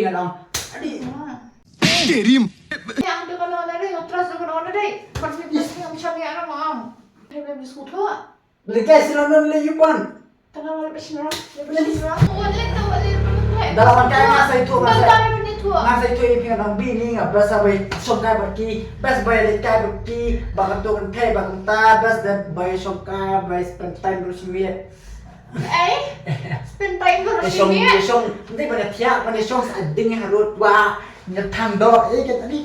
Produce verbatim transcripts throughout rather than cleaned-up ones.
Ngan ong. Adi. Terim. Yang tu kan orang ada, yang terus tu kan orang ada. Pas ni pas ni macam ni orang mau. Dia boleh beli skuter. Beli gas lah non le yupan. Tengah wala pas ni orang. Dia beli ni orang. Wala tu wala tu. Dalam makai ngan sa ïathuh ngan sa. Tengah ni tu. Ngan sa ïathuh ïa phi ngan ong bini nga best ba shong kai bad ki. Best ba leit kai bad ki. Ba ka tu kan kai ba kumta best ba shong kai ba spend time bad ki. Eh? Spend time bad ki. Shong, shong. Nanti ba thiah ba shong sa ding ha road wa. Nga thang do eh kita ni.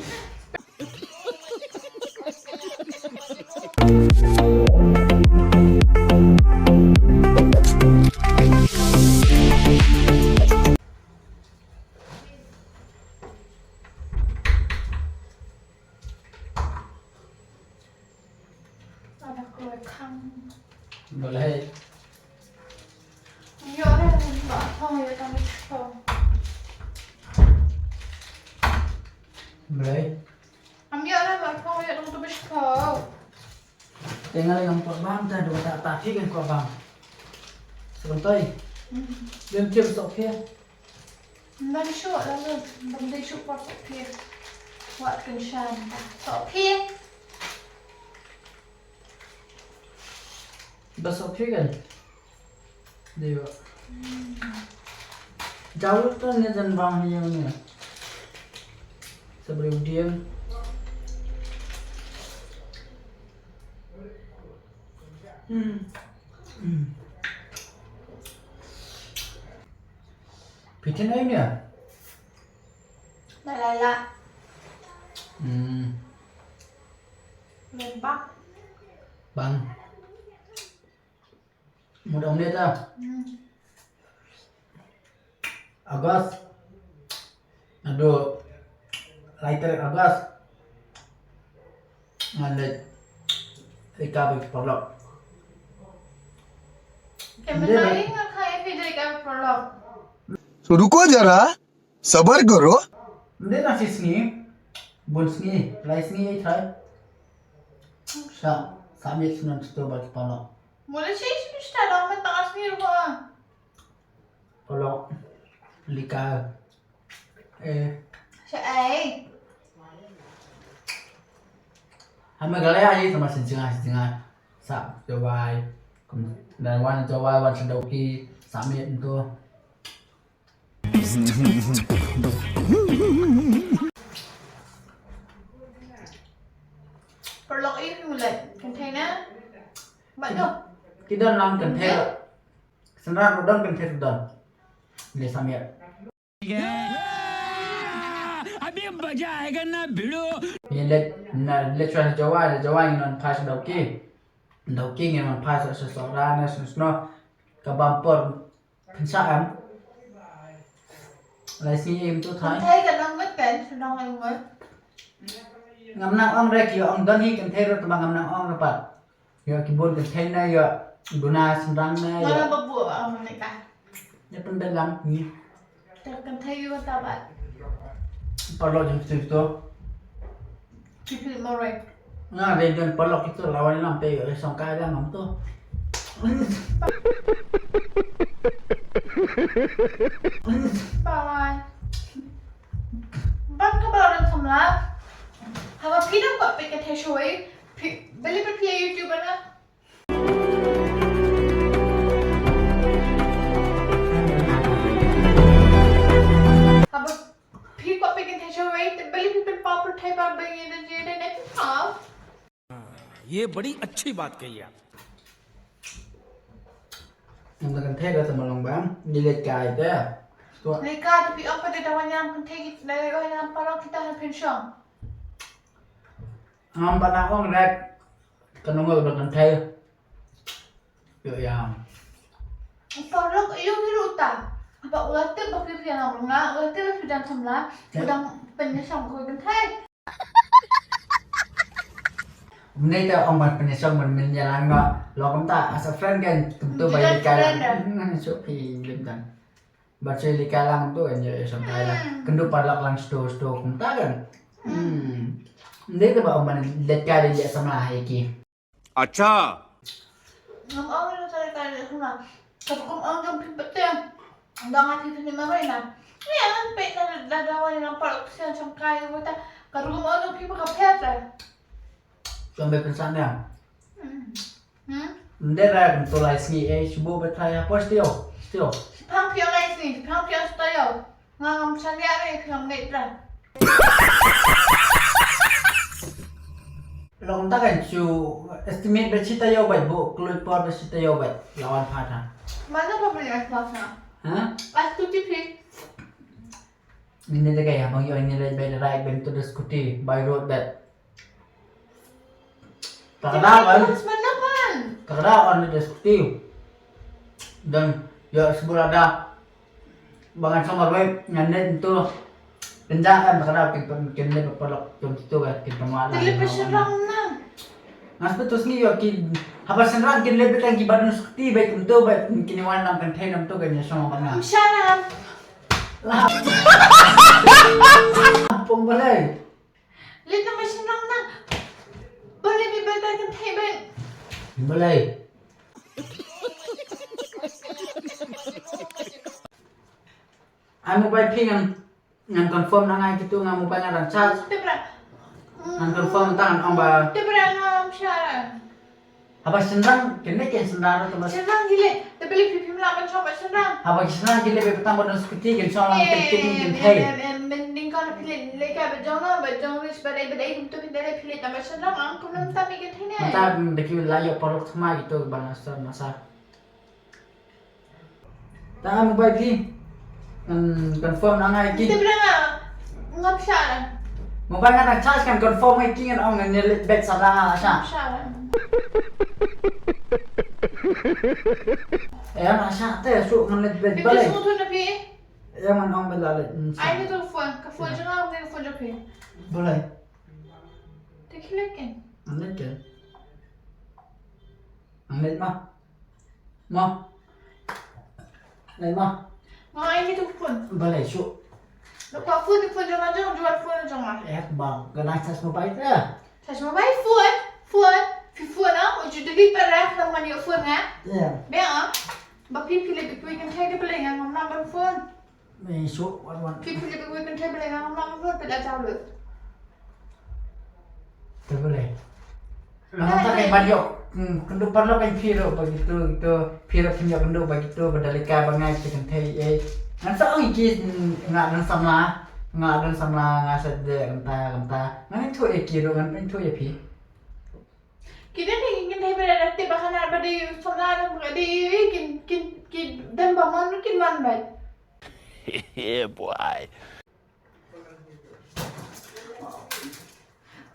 Ada keluar kang. Boleh. Ïa, ada, Mbak, kang, ïa, kang, kang. Boleh. Am ïa la ba ko ïa dong tu bishko. Te nga la ngam kwah bam ta dong ta ta phi kan kwah bam. Sebentar. Hmm. Lem tiap sok phi. Ban shu la lu ban dei shu kwah sok phi. Wat kan shan ta sok phi. Ba sok phi kan. Dei ba. Jauh tu ni jan bang ni ni. Sebelum dia. Hmm. Hmm. Phi thin ai nia? La la la. Hmm. Lem bak. Bang. Mut ong ne ta. Hmm. August. Ado. Lai tarik August. Ngan leit ïa ka ba ki paralok. Ke mynta ïa nga kha ïa phi da ïa ka ba ki paralok. तो रुको जरा, सबर करो। Ym dei tang shi sngi, bun sngi, lai sngi ïa trai. Sa, sa miet snon sto ba ki paralok. Mula shi shi sta da mynta sngi ruh. Paralok, lika. Eh. Sha ai. Ha Meghalaya hi tama shin jinga shin jinga. Sa Jowai. Kum dan wan Jowai wan sha Dawki. Sa miet nto. Paralok i mulai. Container. Mat no. Ki don lang container. Synran u don kynthei u don. Ngi sa miet. अभी मजा आएगा ना भिड़ू। Ngi leit na leit shuwa sha Jowai, na Jowai ngi nang phai sha Dawki. Dawki ngi nang phai sha Sohra na sha sno. Ka bam por pynshah em. Lai sngi im tu thai. Thai ka nang met kan, nang im met. Ngam nang ong rek ïa ong don hi kynthei ruh tang ba ngam nang ong ruh pat. Ïa ki bun kynthei na ïa duna synrang na ïa. Mana ba buh ba ong ne ka. Ïa pynbeit lang ni. Ter kynthei ïa ta ba. Paralok jong tu tu. Ki phi mo rek. Nga dei don paralok ki tu lawan lang pe ïa song kai lang ngam tu. Bye. Ban ka ba ran samla. Haba phi dang ba phi ka thai shoi. Phi beli phi phi YouTube na. Haba phi ba phi ka thai shoi. Te beli phi phi pa phi thai ba ba ye de ye de ne phi pa. ये बड़ी अच्छी बात कही आप। Ngam da kynthei da tama long bam, ngi leit kai te. Leit kai te phi ong ka dei da wan ïam kynthei ki, da wan ïam paralok kita ha phin shong. Ngam ba na ong rek, ka nongol da kynthei. Ïoh ïam. Paralok ïoh ki ruh ta. Ba u la tip ba phi phi ïam nga, u la tip ba phi dang samla, u dang pynïasam ko kynthei. Mynta ong ban pynïasam ban mynta lang no. Lo kumta as a friend kan kumtu ba ïa ka lang. Ngan shu phi lim tan. Ba shu ïa ka lang kumtu kan ïa shu ka lang. Kyndu paralok lang sto sto kumta kan. Hmm. Mynta ba ong ban ïa ka ïa samla ha ki. Acha. Ngam ong ïa ka ïa samla. Ka kum ong jong phi pete. Dang ati phi ni ma bai na. Ïa ngan pe ka Dawa ni nampak siang cangkai wata. Ka rukom ono pi ka peta. Sampai pensan ya. Hmm. Hmm? Ndera kan tolai sngi eh subo betai apa stio. Stio. Pang pio lai sngi, pang pio stio. Ngam sania re ngam ngai tra. Long ta kan chu estimate ba chita yo bai bo kluit por ba chita yo bai lawan phata. Mana ba beli as pas na? Ha? As tu tipi. Ini de kai abang yo ini lai bai rai ben tu de scooty by road that. Takada kan? Mana pan? Takada kan de scooty. Dan ya sebulan ada. Ba ngan sumar wei ngan net ntu. Kynja kan ba ka dei kin kin net ba paralok tum tu kan kin tama la. Tili pa shynrang na. Ngan spe tu sngi yo ki haba shynrang kin let betang ki badun skti bai kum tu bai kin wan nam kan thai nam tu kan ya shong ban na. Am sharam. La. Pung balai. Let nam shynrang na. Balai bi betang kan thai bai. Balai. Ai mobile phi ngan ngan confirm na ngai kitu ngan mobile ngan dang charge. Te bra. Ngan confirm ta ngan ong ba. Te bra ngam sha. Haba shynrang kene ken shynrang tu bas. Shynrang gile. Te beli phi phi mla ban shong ba shynrang. Haba shynrang gile be petang ba don scooty ken shong lang ken ken ken thai. Em em em ning kon phi le le ka ba jong na ba jong ris ba dei ba dei tu ken dei phi le ta ba shynrang ang kum nam ta mi ken thai ne. Ta de ki la yo paralok thma kitu ba na sa na sa. Ta mobile phi. Ngan confirm na ngai ki. Te bra nga ngam sha. Mobile nga dang charge kan confirm ngai ki ngan ong ngan ne bet sa da sha. Ngam sha. Eh na sha te su ngan ne bet bale. Phi shu tu na phi. Eh ngan ong bala le. Ai ni tu phone ka phone jong nga ne phone jong phi. Bale. Te khilek ken. Ngan ne ken. Ngan ne ma. Ma. Lai ma. Ma ai ni tu phone. Balai shu. Lo pa phone phone jong jong jong phone jong ma. Eh ba ga nang charge mobile te. Charge mobile phone phone. Phi phone ah uju deli pa rak nang man yo phone nga. Ya. Be ah. Ba phi phi le bi kui kan thai de balai nga ngam nang ban phone. Mei suk wan wan. Phi phi lip wei kan thai bele ngam ngam ko pela chau lut. Te bele. Ngam ta kai ban yok. Kendu parlo kan phi ro ba gitu gitu. Phi ro phi yok kendu ba gitu ba dalika ba ngai te kan thai eh. Ngan sa ong iki nga ngan samla. Nga ngan samla nga sa de kan ta kan ta. Ngan thu iki ro ngan thu ya phi. Kita ni kan thai bele rate ba kana ba de samla ba de kin kin kin dan ba man kin man ba. Yeah, boy.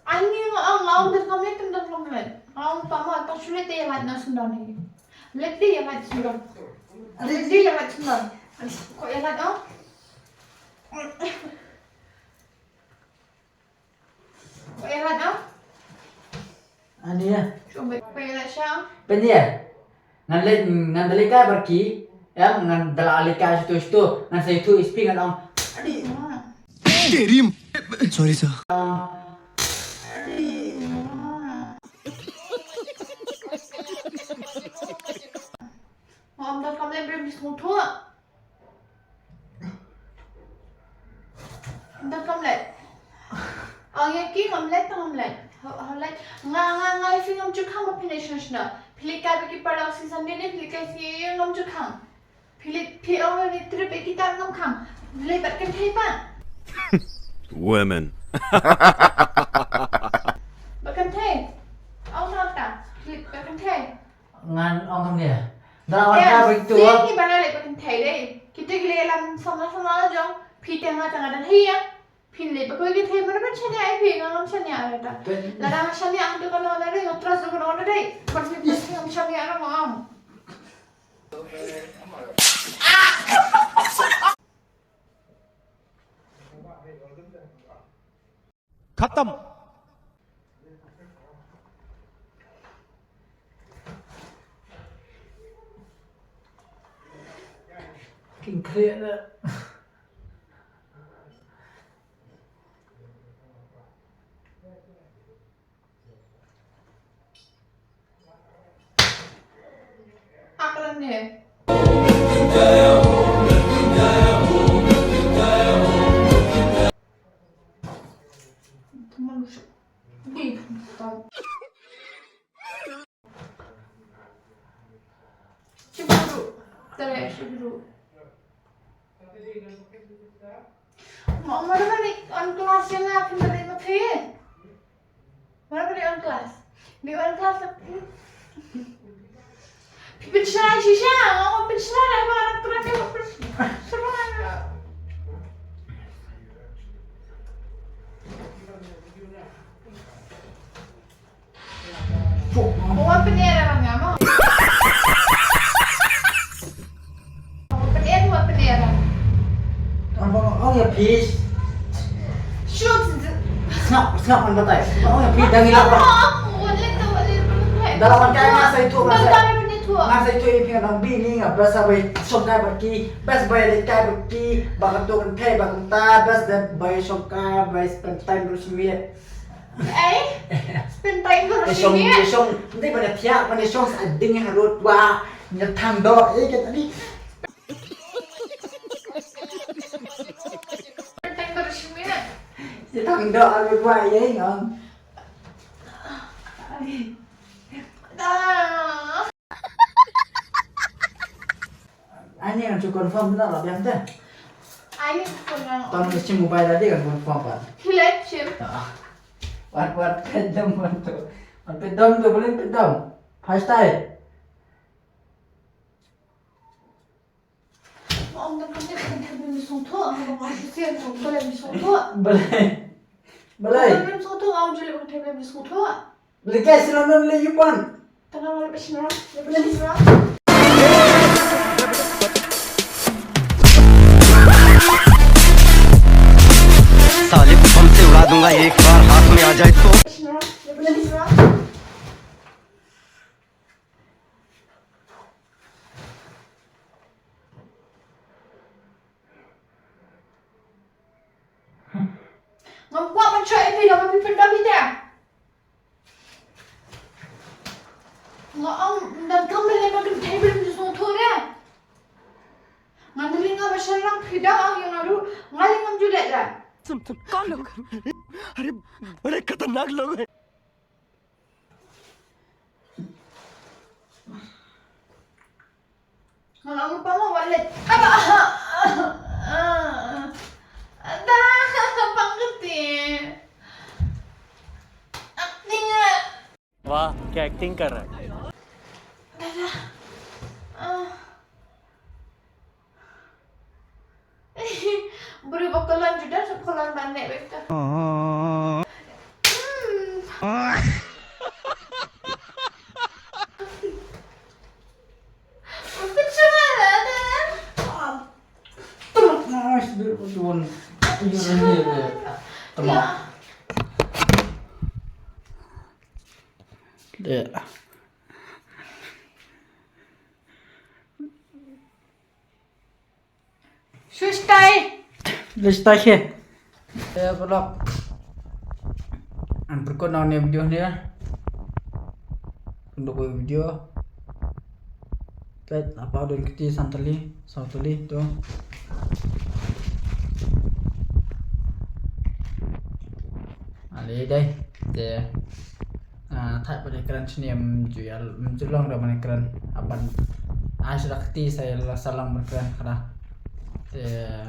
Ani nga ang nga ang dan kamlet dan kamlet. Ang pama ta sulit te yang na sundang ni. Let te yang na sundang. Let te yang na sundang. Ko yang na. Ko yang na. Ani ya. Penia. Ngan le ngan dalika barki. Ya ngan dala alika situ situ. Ngan sa itu ispi ngan ong. Adi. Kerim. Sorry sir. Adi. Ngam da kam lem brem di sngewthuh. Da kam lem. Ong ïa ki ngam lem, ngam lem. Ho, ho lem. Nga, nga, nga ïa phi ngam ju khang ba phi nation national. Phi leit kai ba ki paralok si Sunday ne, phi leit kai si ngam ju khang. Phi leit, phi ong ni trip ïa kita ngam khang. Leit bad kynthei pat. Women. Bad kynthei. Ong ta ta. Phi leit bad kynthei. Ngan ong kumne. Da wan ka ba itu. Ki bana le ba kynthei dei. Kita ki le lam samla samla jong. Phi te nga te nga dang hi ya. Phi le ba kynthei mana ban shania ai phi ngam shania ai ta. Lada nga shania ang tu kan ong dei nga trust tu kan ong dei. Ban phi ngam shania ai ngam. खत्म। King clear. Aklan ne. Ma, ma, ma, ma, on class ïa nga, phi ma, ma, phi. Ma, ma, on class. Ni on class. Phi pynshai shisha, ma, pynshai, ma, ma, pynshai. Wan pynïar ïa nga mo. Wan pynïar, wan pynïar. Wan ong ïa phi. Shoot. Sngap, sngap, wan batai. Wan ong ïa phi, dang ïalap. Wan leh tu, wan leh tu. Dah lah, wan kai, nga sa ïathuh, nga sa. Nga sa ïathuh ïa phi, nga dang bini, nga best ba shong kai bad ki, best ba leit kai bad ki, ba ka tu kan thei, ba kan ta, best ba shong kai, ba spend time bad ki. Ei, spend time bad ki. Shong, shong, ndai ba na thiah, ba na shong sa ding ha rut wa, nga thang doh, eh, kata ni. Spend time bad ki. Nga thang doh ha rut wa, eh, ngam. Ai. Da. Ani ngan shu confirm na la biang te. Ani confirm na. Tang ngi shim mobile tadi kan confirm pa. Hilai shim. Ah. Wat wat pedam wan tu. Wat pedam tu boleh pedam. First time. Om dam kan te kan te bim sung tu, om dam kan te bim sung tu. Boleh. Boleh. Bim sung tu, om juli kan te bim sung tu. Leke sila non le yupan. Tengah malu pishna, le pishna. साले को बम से उड़ा दूंगा एक बार हाथ में आ जाए तो। Pishna, le pishna. Ngam kwah ban shah ïa phi lada phi pyndam ïa phi te. Nga ong, ngan kam leh ba kan thei ba lim sngewthuh re. Ngan leh nga ba sharang phi da ong ïa nga ruh, nga leh ngam ju leh re. सुन, सुन, कौन लोग? अरे, बड़े खतरनाक लोग हैं। Nga la ong pang wallet. Aba. Da, pang keti. Acting. वाह, क्या एक्टिंग कर रहा है। Da, da. Ah. Bru ba kolon juda sa kolon ban ne bek ta. Tama. Ya. Shu stai. Shu stai he. Eh, vlog. Ngan pyrkhat na ne video ne. Untuk video. Peit, apa don kti santali, santali tu. Ale dei. Te. Ah, thait ban ïakren shane, ym ju ïa, ym ju long da ban ïakren. Haba ai sha da kti sa ïa la sa long ban kren kata. Te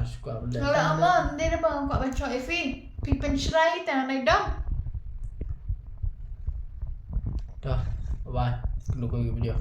shu kwah ban leh. Nga la ong mo, ym dei da ba nga kwah ban shoh ïa phi. Phi pynshrai te nga dei dom. To, bye bye. Kynduh ïa ka video.